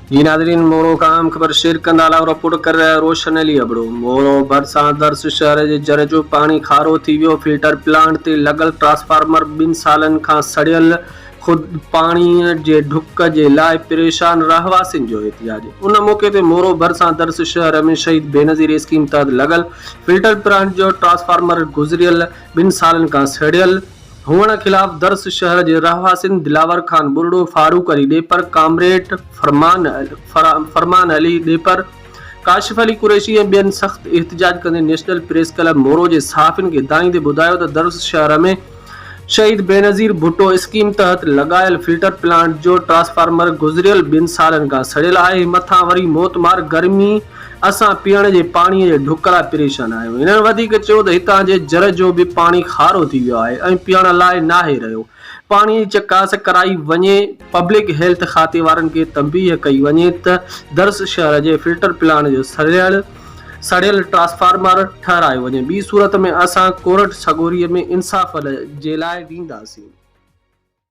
جي ناظرين مورو کان اهم خبر شيئر ڪندا علاوه رپورٽ ڪري رهيا روشن علي ابڙو مورو ڀرسان درس شهر جي جر جو پاڻي کارو ٿي ويو فلٽر پلانٽ تي لڳل ٽرانسفارمر ٻن سالن کان سڙيل خود پاڻي جي ڍڪ جي لاء پريشان رهواسين جو احتجاج ان موقعي تي مورو ڀرسان درس شهر ۾ شهيد بينظير اسڪيم تحت لڳل فلٽر پلانٽ جو ٽرانسفارمر گذريل ٻن سالن کان سڙيل هئڻ خلاف درس شهر جي رهواسين دلاور خان ٻرڙو، فاروق علي ڏيپر، ڪامريڊ فرمان فرمان علي ڏيپر، ڪاشف علي قريشي ۽ ٻين سخت احتجاج ڪندي نيشنل پريس ڪلب مورو جي صحافين کي دانهيندي ٻڌايو ته درس شهر ۾ شهيد بينظير ڀٽو اسڪيم تحت لڳايل فلٽر پلانٽ جو ٽرانسفارمر گذريل ٻن سالن کان سڙيل آهي مٿان وري موتمار گرمي اسان پيئڻ جي پاڻي جي ڍڪ لاء پريشان آهيون. هنن وڌيڪ چيو ته هتان جي جر جو به پاڻي کارو ٿي ويو آهي ۽ پيئڻ لاء ناهي رهيو. پاڻي جي چڪاس ڪرائي وڃي، پبلڪ هيلٿ کاتي وارن کي تنبيهه ڪئي وڃي ته درس شهر جي فلٽر پلانٽ جو سڙيل سڙيل ٽرانسفارمر ٺهرايو وڃي، ٻي صورت ۾ اسان ڪورٽ سڳوري ۾ انصاف جي لاء وينداسين.